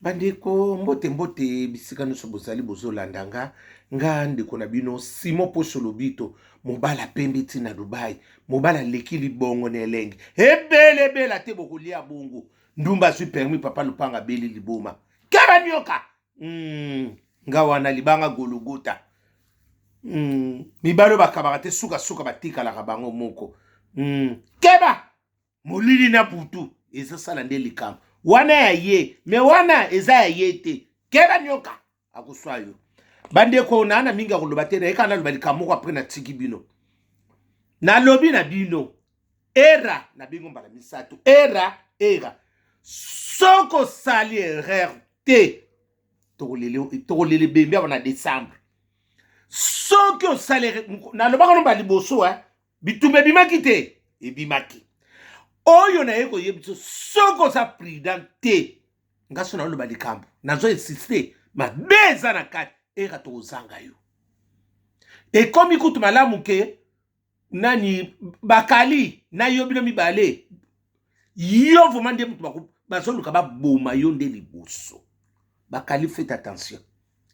Bandeko, mbote mbote bisika nyonso bozali bozolanda nga, nga ndeko na bino Simon Poso Lobito, mobala pembe ti na Dubai, mobala aleki libongo na elengi ebele ebela te, bokolia bongo. Ndumba azwi permis, papa lupanga abeli liboma, keba nioka. Nga wana libanga gologota. Mibali oyo bakabaka te, sukasuka batikalaka bango moko. Keba molili na butu ezosala nde likambo wana ya ye, me wana eza ya ye te. Keba nioka akoswa yo. Bandeko, naa na mingi ya koloba te, nayeka naloba likambo moko, apres natiki bino. Nalobi na bino, era na bengo mbala misato, era era, soki osali erreur te, tokolela ebembe awa na décembre. Soki osali, nalobaka no baliboso, eh, bitumba ebimaki te, ebimaki oyo naye koyebi biso. Soki oza prudent te, nga so naloba likambo, nazo insiste, mabe eza na kati era, tokozanga yo. Ekomi kutu malamu ke nani bakali na yo, bino mibale, yo vraiment nde moto bazoluka baboma yo nde liboso. Bakali, faites attention,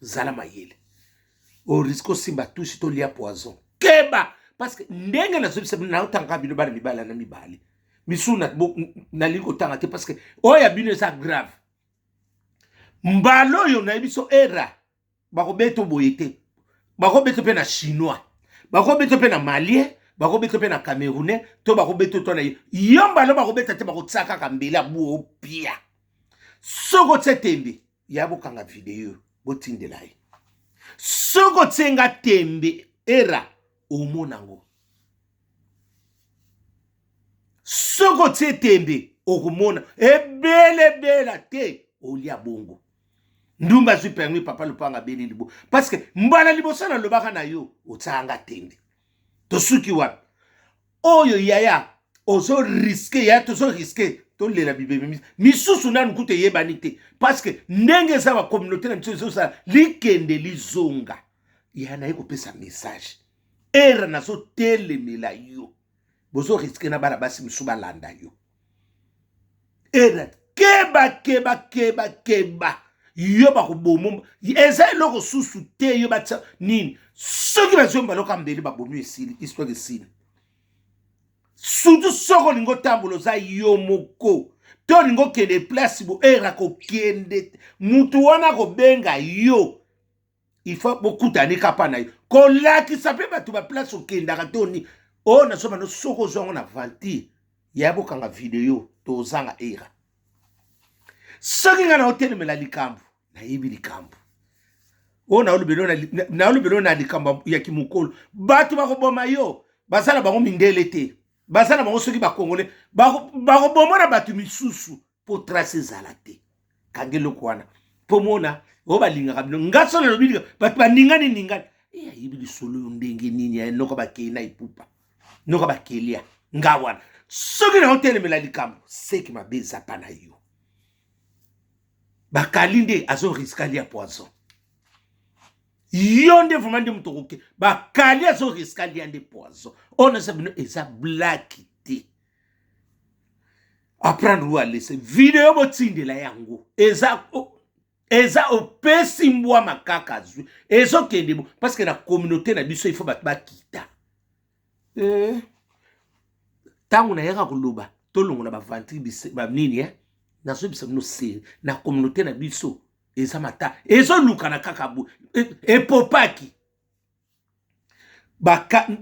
zala mayele, orisque osimba tusi tolia poison. Keba, parce que ndenge nazobisa bino, naotangaka bino bana mibale na mibale misusu, nalingi kotanga te parce que oyo ya bino eza grave. Mbala oyo nayebi so era bakobeta boye te, bakobeta mpe na Chinois, bakobeta mpe na Malien, bakobeta mpe na Camerounais, to bakobeta to na yo. Mbala bakobeta te, bakotia kaka mbele abu opia. Soki otie tembe ya bokanga video, botindela ye. Soki otie nga tembe, era omona yango. Soki otie tembe, okomona ebelebela te, olia bongo. Ndumba azwi permis, papa lupanga abeli libo, parce que mbala liboso nalobaka na yo, otianga tembe. Tosuki wapi? Oyo yaya ozo risque, yaya tozo risque tolela bibebe misusu nanu kutu eyebani te, parce que ndenge eza bacommunauté na biso ezosala likende lizonga. Ya naye kopesa message, era nazotelemela yo, bozo risque na bana basi mosusu balanda yo. Era, keba keba keba keba, yo bakoboma, eza eloko susu te. Yo batia nini? Soki bazwi mbaloka mbeli, babomi, esili histoire, esili. Surtout soki olingi otambola, oza yo moko to olingi okende place bo, era kokende, mutu wana kobenga yo, il faut bokutani kapa na yo, kolakisa mpe bato baplace okendaka to nini oyo nazoba no. Soki ozwa yango na aventure ya bokanga video, tozanga era. Soki ngai na otelemela likambo, nayebi likambo oyo naolobelo na likambo ya kimokolo, bato bakoboma yo. Baza na bango mindele te, baza na bango soki bakongole, bakoboma na bato misusu mpo trace ezala te. Kanga eloko wana mpo mona oyo balingaka bino. Nga so nalobi, bato baningani ningani, e ayebi lisolo oyo ndenge nini ya noko bakei na epupa noko bakelia. Nga wana soki naotelemela likambo, seki mabe eza pa na yo. Bakali nde azorisque alia poison, yo nde vraiment nde moto okoke. Bakali azorisque alia nde poison. Oyo naza bino eza blague te, apprendre ou à laisser. Video botindela yango, eza opesi mbwa makaka azwi, ezokende bo, parce que na communauté na biso il faut bato bakita. Ntango nayaka koloba tolongola bavantri banini, eh? Nazoyebisa bino seri, na communauté na biso eza mata, ezolukana kaka bo epopaki.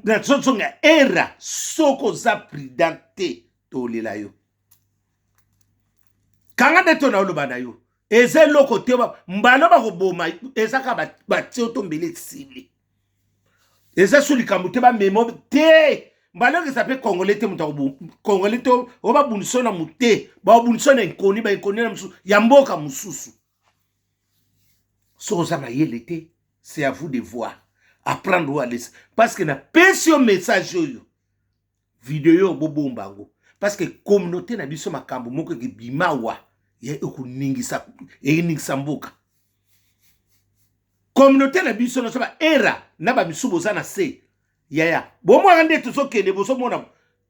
Nazozonga, era soki oza prudent te, tolela yo. Kanga nde to naoloba na yo, eza eloko te. Mbala bakoboma, eza kaka batie yo to mbele, esili. Eza so likambo te, bamemo te. Mbala oyo eza mpe congolais te, moto congolais te oyo babundisa na mote, babundisa na inkoni, bainkoni na mosusu ya mboka mosusu. Soki oza mayele te, c'est à vous de voir, apprendre ou à laisser, parce que napesi yo message oyo, video bobomba yango, parce que communauté na biso makambo moko ekebima wa ye ekoningisa, eningisa mboka. Communauté na biso nyonso, baera na bamisusu boza na se, yaya bomwaka nde tozokende, bozomona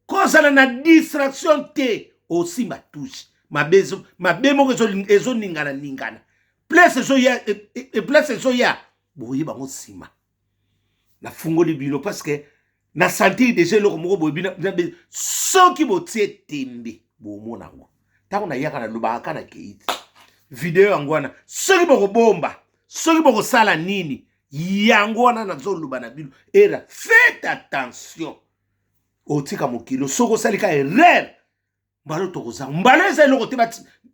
kozala na distraction te, osimba touche. Mabe, mabe moko ezoningana ningana. Place ezoya, place ezoya, boyeba yango nsima. Nafungoli bino parce que na sentir déjà eloko moko boye. Bino soki botie tembe, bomona yango. Ntango nayaka, nalobaka kaka na kei te. Video yango wana, soki bokobomba, soki bokosala nini, yango wana nazoloba na bino. Era, faites attention. Otika mokili, soki osali ka erreur, mbalo tokozanga. Mbalo eza eloko te.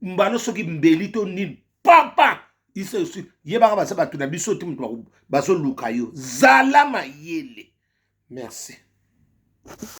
Mbalo soki mbeli to nini, papa isa osi yebaka, baza bato na biso te. Moto bazoluka yo, zala mayele. Merci.